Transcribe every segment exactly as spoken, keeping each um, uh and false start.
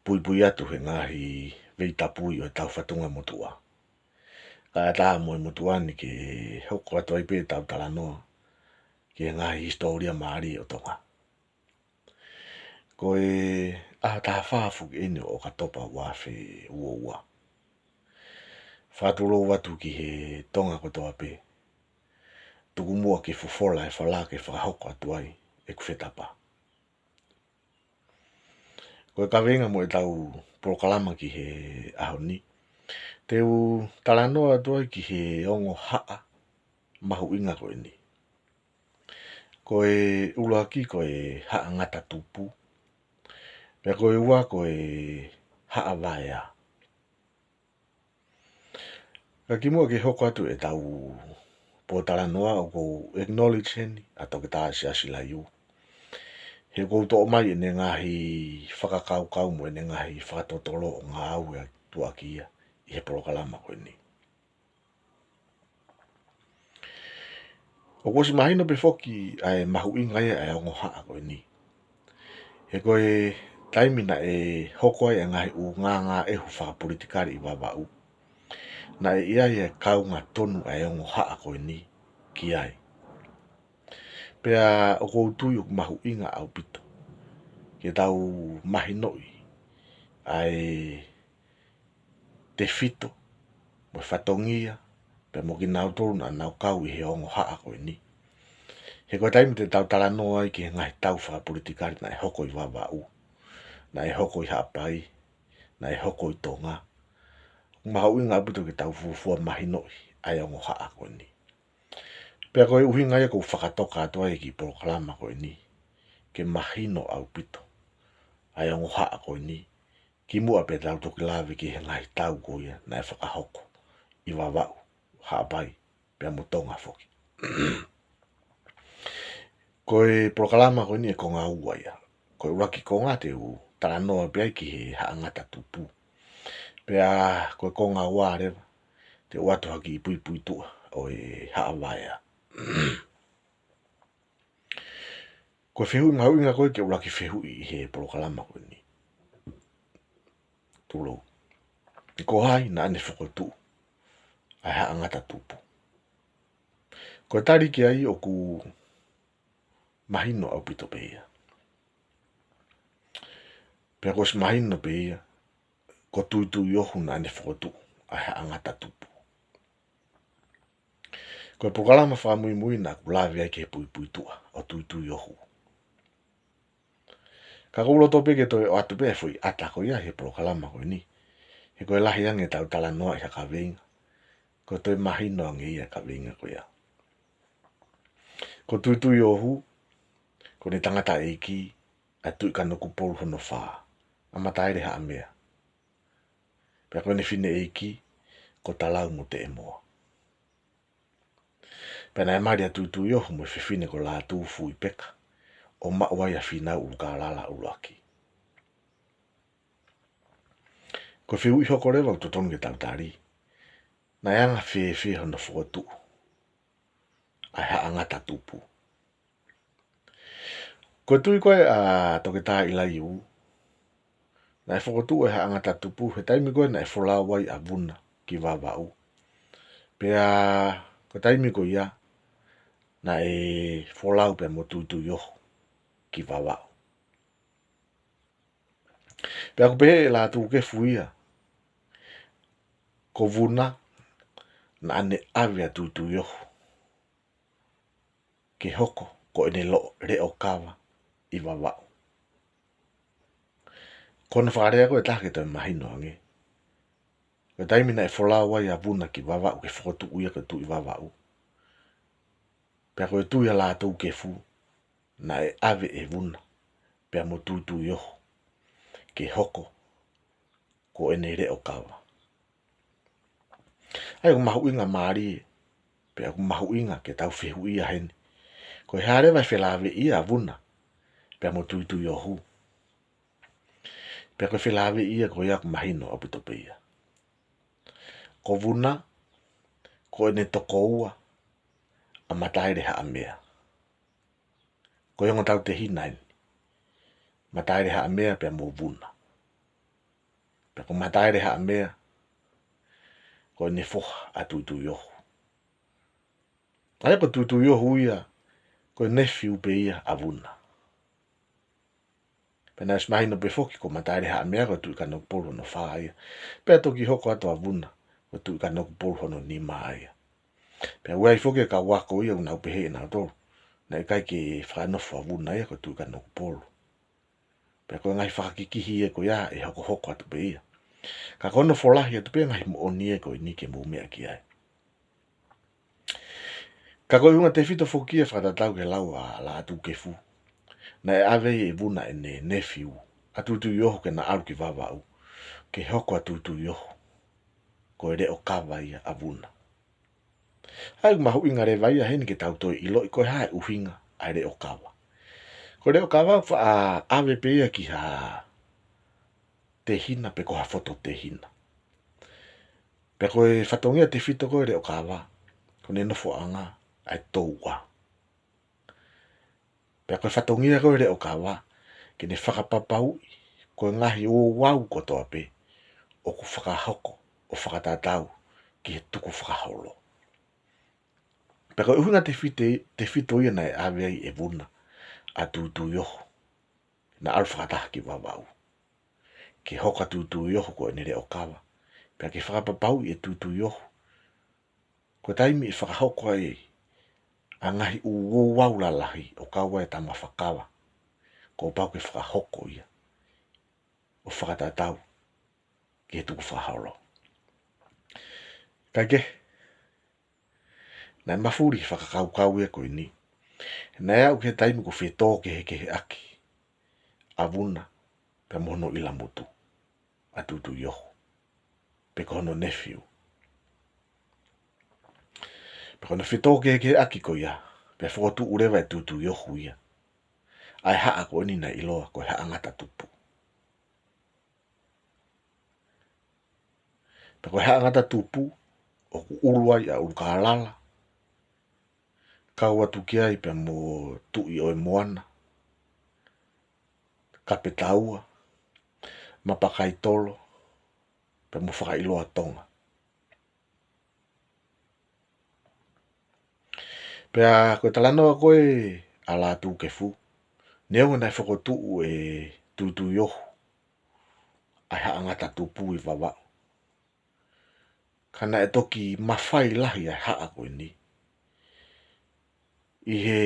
puipui atu he ngaahi veitapui ʻo ʻetau fatungamotuʻa. Kae ʻatā mo e motuʻa ni ke hoko atu ai pē ʻetau talanoa ki he ngaahi hisitōlia mālie ʻo Tonga. Ko e ʻaho taha fā foki eni ʻo ʻOkatopa ua afe ua ua. Fakatulou atu ki he Tonga kotoa pē. Tuku muʻa ke fofola e fala ke fakahoko atu ai ʻeku fetapa. Ko e kaveinga mo ʻetau polokalama ki he ʻaho ni, te u talanoa atu ai ki he ongo haʻa mahuʻinga ko eni. Ko e ʻuluaki ko e Haʻa Ngata Tupu, pea ko e ua ko e Haʻa Vaea. Ka kimuʻa ke hoko atu ʻetau pōtalanoa, ʻoku ou acknowledge heni ʻa Toketā Siaosi Laiu. He ʻoku ou toʻo mai ʻene ngaahi fakakaukau mo ʻene ngaahi fakatotolo ʻo ngāue ʻa tuʻaki ia ʻi he polokalama ko eni. ʻOku ʻosi mahino pē foki ʻa e mahuʻinga ia ʻa e ongo haʻa ko eni. He ko e taimi naʻe hoko ai ʻa e ngaahi ʻulungaanga ʻehu fakapolitikale ʻi Vavaʻu, naʻe ʻi ai e kaunga tonu ʻa e ongo haʻa ko eni ki ai. Pea ʻoku ou tui ʻoku mahuʻinga ʻaupito ke tau mahinoʻi ʻa e tefito mo e fatongia, pea mo kinautolu naʻa nau kau ʻi he ongo haʻa ko eni. He ko e taimi te tau talanoa ai ki he ngaahi tau fakapolitikale naʻe hoko ʻi Vavaʻu, naʻe hoko ʻi Haʻapai, naʻe hoko ʻi Tonga, ʻoku mahuʻinga ʻaupito ke tau fuofua mahinoʻi ʻa e ongo haʻa ko eni. Pea ko e ʻuhinga ia ʻoku ou fakatoka atu ai e kiʻi polokalama ko eni, ke mahino ʻaupito ʻa e ongo haʻa ko eni, kimuʻa pea tau toki lave ki he ngaahi tau ko ia naʻe fakahoko ʻi Vavaʻu, Haʻapai, pea mo Tonga foki. Ko e polokalama ko eni ʻe konga ua ia. Ko e ʻuluaki konga te u talanoa pē ai ki he Haʻa Ngata Tupu. Pea ko e konga ua leva, te u ʻoatu ha kiʻi puipuituʻa ʻo e Haʻa Vaea. Ko e fehuʻi mahuʻinga ko ē ke ʻuluaki fehuʻi ʻi he polokalama ko eni. Tulou. Ko hai naʻa ne fokotuʻu ʻa e Haʻa Ngata Tupu? Ko e tali ki ai ʻoku mahino ʻaupito pē ia. Pea kuo ʻosi mahino pē ia, ko Tuituiohu naʻa ne fokotuʻu ʻa e Haʻa Ngata Tupu. Ko e polokalama fakamuimui naʻa ku lave ai ki he puipuituʻa ʻo Tuituiohu. Ka ʻoku ou loto pē ke toe ʻoatu pē e foʻi ʻata ko ia he polokalama ko eni. He ko e lahi ange ʻetau talanoaʻi ha kaveinga, ko e toe mahino ange ia e kaveinga ko ia. Ko Tuituiohu, ko ʻene tangataʻeiki ʻa Tuʻi Kanokupolu hono fā, ʻa Mataelehaʻamea. Pea ko ʻene fineʻeiki ko Talaumoteʻemoa. Pea naʻe mali ʻa Tuituiohu mo e fefine ko Lātūfuipeka, ʻo maʻu ai ʻa Fīnau ʻUlukālala ʻuluaki. Ko e fehuʻi hoko leva ʻoku totonu ke tau tali, naʻe anga fēfē hono fokotuʻu ʻa e Haʻa Ngata Tupu? Ko e tui ko ē ʻa Toketā ʻIlaiū, naʻe fokotuʻu e Haʻa Ngata Tupu he taimi ko ē naʻe folau ai ʻa Vuna ki Vavaʻu. Pea ko e taimi ko ia naʻe folau pea mo Tuituiohu ki Vavaʻu. Pea ʻoku pehē ʻe Lātūkefu ia, ko Vuna naʻa ne ʻave ʻa Tuituiohu ke hoko ko ʻene lo-, leʻo kava ʻi Vavaʻu. Ko hono fakalea ko ē ʻe taha ke toe mahino ange, ko e taimi naʻe folau ai ʻa Vuna ki Vavaʻu ke fokotuʻu ia ko e Tuʻi Vavaʻu, pea ko e tui ʻa Lātūkefu, naʻe ʻave ʻe Vuna pea mo Tuituiohu ke hoko ko ʻene leʻo kava. ʻA ia ʻoku mahuʻinga mālie, pea ʻoku mahuʻinga ke tau fehuʻia heni, ko e hā leva e felāveʻi ʻa Vuna pea mo Tuituiohu? Pea ko e felāveʻi ia ko ia ʻoku mahino ʻaupito pē ia. Ko Vuna, ko ʻene tokoua ʻa Mataelehaʻamea. Ko e ongo tautehina eni, Mataelehaʻamea pea mo Vuna. Pea ko Mataelehaʻamea, ko ʻene foha ʻa Tuituiohu. ʻA ia ko Tuituiohu ia, ko e nephew pē ia ʻa Vuna. Pea naʻe ʻosi mahino pē foki ko Mataelehaʻamea ko Tuʻi Kanokupolu hono fā ia. Pea toki hoko atu ʻa Vuna ko Tuʻi Kanokupolu hono nima ia. Pea ʻoku ʻi ai foki e kau ako ia ʻoku nau pehē ʻe nautolu, naʻe ʻikai ke fakanofo ʻa Vuna ia ko Tuʻi Kanokupolu. Pea ko e ngaahi fakakikihi ia ko ia ʻe hokohoko atu pē ia. Ka ko hono folahi atu pē ngaahi moʻoni ia ko eni ke mou meʻa ki ai. Ka ko e ʻuhinga tefito foki ia fakatatau ki he lau ʻa Lātūkefu, naʻe ʻave ai ʻe Vuna ʻene nephew, ʻa Tuituiohu, ke na ʻalu ki Vavaʻu ke hoko ʻa Tuituiohu ko e leʻo kava ia ʻa Vuna. ʻA ia ʻoku mahuʻinga leva ia heni ke tau toe ʻiloʻi ko e hā e ʻuhinga ʻa e leʻo kava. Ko e leʻo kava faʻa ʻave pē ia ki ha tehina pe ko ha fototehina. Pea ko e fatongia tefito ko e leʻo kava, ko ʻene nofoʻanga ʻa e touʻa. Pea ko e fatongia ko e leʻo kava, ke ne fakapapauʻi ko e ngaahi ouau kotoa pē ʻoku fakahoko ʻo fakatatau ki he tukufakaholo. Pea ko e ʻuhinga tefite-, tefito ia naʻe ʻave ai ʻe Vuna ʻa Tuituiohu, na ʻalu fakataha ki Vavaʻu ke hoko ʻa Tuituiohu ko ʻene leʻo kava. Pea ke fakapapauʻi ʻe Tuituiohu ko e taimi ʻe fakahoko ai ʻa e ngaahi ouau lalahi ʻo kau ai e tama fakakava, kuo pau ke fakahoko ia ʻo fakatatau ki he tukufakaholo. Kae kehe, naʻe mafuli e fakakaukau ia ko eni. Naʻe aʻu ki he taimi kuo fetōkehekeheʻaki ʻa Vuna pea mo hono ʻilamutu ʻa Tuituiohu, pe ko hono nephew. Pea ko hono fetōkehekeheʻaki ko ia, pea fokotuʻu leva ʻe Tuituiohu ia ʻa e haʻa ko eni naʻe ʻiloa ko e Haʻa Ngata Tupu. Pea ko e Haʻa Ngata Tupu, ʻoku ʻulu ai ʻa ʻUlukālala, kau atu ki ai pea mo Tuʻi ʻo e Moana, Kapetaua, Mapakaitolo, pea mo Fakaʻiloa Tonga. Pea ko e talanoa ko ē ʻa Lātūkefu, neongo naʻe fokotuʻu ʻe Tuituiohu ʻa e Haʻa Ngata Tupu ʻi Vavaʻu, ka naʻe toki mafai lahi ʻa e haʻa ko eni ʻi he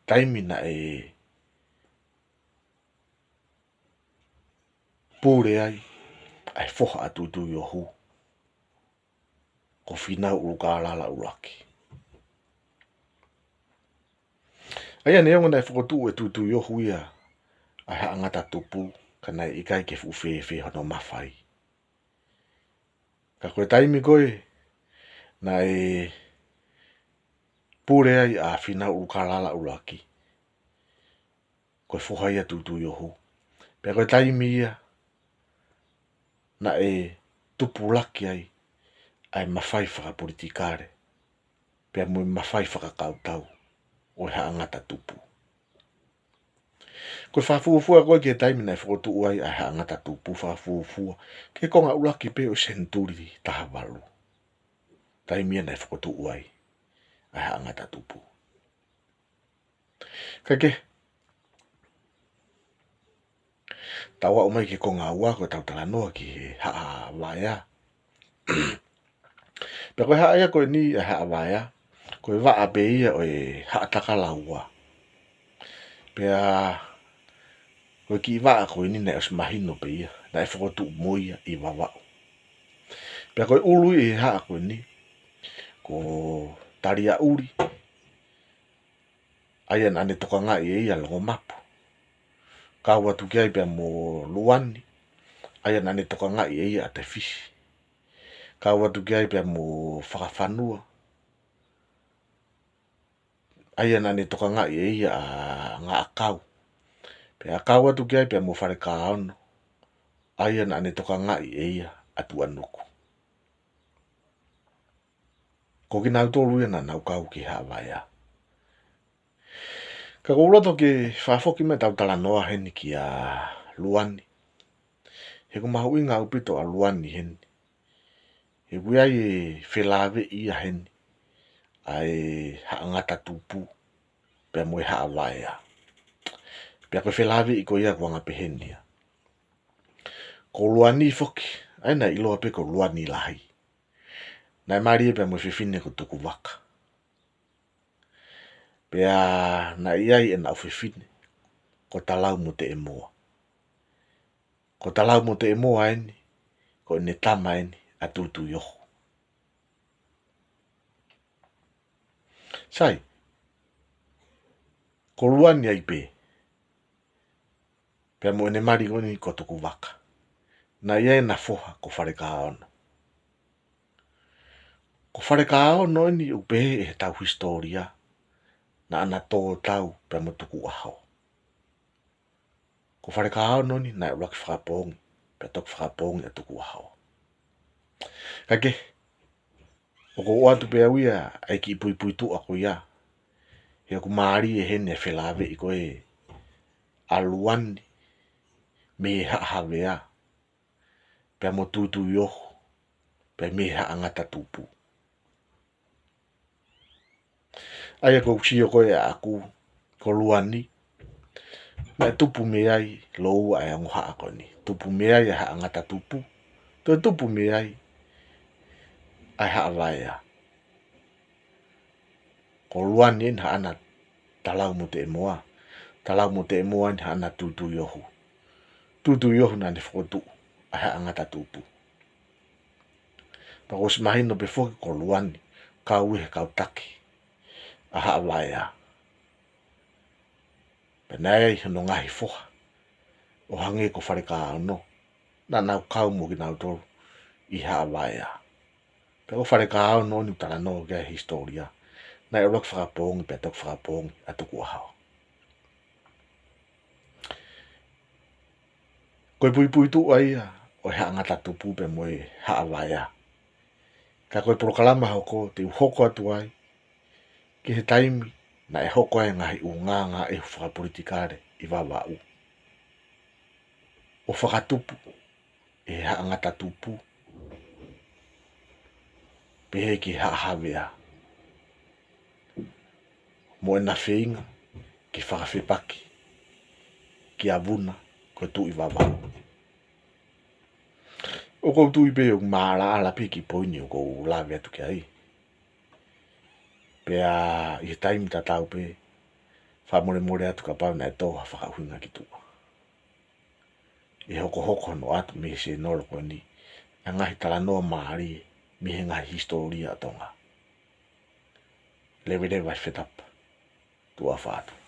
taimi naʻe pule ai ʻa e foha ʻa Tuituiohu, ko Fīnau ʻUlukālala ʻUluaki. ʻA ia neongo naʻe fokotuʻu ʻe Tuituiohu ia ʻa e Haʻa Ngata Tupu, ka naʻe ʻikai ke fuʻu fēfē hono mafai. Ka ko e taimi ko ē naʻe pule ai ʻa Fīnau ʻUlukālala ʻUluaki, ko e foha ia ʻo Tuituiohu. Pea ko e taimi ia naʻe tupulaki ai ʻa e mafai fakapolitikale pea mo e mafai fakakautau ʻo e Haʻa Ngata Tupu. Ko e fakafuofua ko ē ki he taimi naʻe fokotuʻu ai ʻa e Haʻa Ngata Tupu, fakafuofua ki he konga ʻuluaki pē ʻo e senituli taha valu. Taimi ia naʻe fokotuʻu ai ʻa e Haʻa Ngata Tupu. Kae kehe, tau aʻu mai ki he konga ua ko ʻetau talanoa ki he Haʻa Vaea. Pea ko e haʻa ia ko eni ʻa e Haʻa Vaea, ko e vaʻa pē ia ʻo e Haʻa Takalaua. Pea ko e kiʻi vaʻa ko eni naʻe ʻosi mahino pē ia, naʻe fokotuʻu mo ia ʻi Vavaʻu. Pea ko e ʻulu ʻi he haʻa ko eni, ko Taliaʻuli, ʻa ia naʻa ne tokangaʻi ʻe ia Longomapu. Kau atu ki ai pea mo Luani, ʻa ia naʻa ne tokangaʻi ʻe ia ʻa Tefisi. Kau atu ki ai pea mo Fakafanua, ʻa ia naʻa ne tokangaʻi ʻe ia ʻa Ngaʻakau. Pea kau atu ki ai pea mo Falekaono, ʻa ia naʻa ne tokangaʻi ʻe ia ʻa Tuʻanuku. Ko kinautolu ia naʻa nau kau ki Haʻa Vaea. Ka ʻoku ou loto ke fakafoki mai ʻetau talanoa heni kia Luani. He ʻoku mahuʻinga ʻaupito ʻa Luani heni. He ʻoku ʻi ai e felāveʻi ia heni ʻa e Haʻa Ngata Tupu pea mo e Haʻa Vaea. Pea ko e felāveʻi ko ia ʻoku anga peheni ia. Ko Luani foki, ʻa ia naʻe ʻiloa pē ko Luani Lahi, naʻe mali ia pea mo e fefine ko Tukuvaka. Pea naʻe ʻi ai ʻena ʻofefine ko Talau mo Teʻemoa. Ko Talau mo Teʻemoa eni, ko ʻene tama eni ʻa Tuituiohu. Sai, ko Luani ai pē, pea mo ʻene mali ko eni ko Tukuvaka, naʻe ʻi ai ʻena foha ko Falekaono. Ko Falekaono eni ʻoku pehē ʻe heʻetau hisitōlia naʻa na tō tau pea mo Tukuʻaho. Ko Falekaono eni naʻe ʻuluaki fakapoongi, pea toki fakapoongi ʻa Tukuʻaho. Ka ke, ʻoku ou ʻoatu pē au ia ʻa e kiʻi puipuituʻa ko ia, he ʻoku mālie heni e felāveʻi ko ē ʻa Luani mei he Haʻa Havea, pea mo Tuituiohu, pea mei he Haʻa Ngata Tupu. ʻA ia ko ʻeku sio ko ē ʻaʻaku, ko Luani, naʻe tupu mei ai lōua ʻa e ongo haʻa ko eni. Tupu mei ai ʻa e Haʻa Ngata Tupu, toe tupu mei ai ʻa e Haʻa Vaea. Ko Luani eni haʻana Talau mo Teʻemoa. Talau mo Teʻemoa eni haʻana Tuituiohu. Tuituiohu naʻa ne fokotuʻu ʻa e Haʻa Ngata Tupu. Pea kuo ʻosi mahino pē foki ko Luani kau ia he kau taki ʻa Haʻa Vaea. Pea naʻe ʻi ai hono ngaahi foha, ʻo hangē ko Falekaono, naʻa nau kau mo kinautolu ʻi Haʻa Vaea. Pea ko Falekaono eni ʻoku talanoa ki ai e hisitōlia, naʻe ʻuluaki fakapoongi pea toki fakapoongi ʻa Tukuʻaho. Ko e puipuituʻa ia ʻo e Haʻa Ngata Tupu pea mo e Haʻa Vaea. Ka ko e polokalama hoko, te u hoko atu ai ki he taimi naʻe hoko ai e ngaahi ʻulungaanga ʻehu fakapolitikale ʻi Vavaʻu, ʻo fakatupu ʻe he Haʻa Ngata Tupu pehē ki he Haʻa Havea, mo ʻena feinga ke fakafepaki kia Vuna ko e Tuʻi Vavaʻu. ʻOku ou tui pē ʻoku māʻalaʻala pē e kiʻi poini ʻoku ou lave atu ki ai. Pea ʻi he taimi tatau pē, fakamolemole atu kapau naʻe tō ha fakaʻuhinga ki tuʻa. ʻE hokohoko hono ʻoatu mei he sēnolo ko eni ʻa e ngaahi talanoa mālie mei he ngaahi hisitōlia ʻo Tonga. Leveleva e fetapa. Tuʻa ʻofa atu.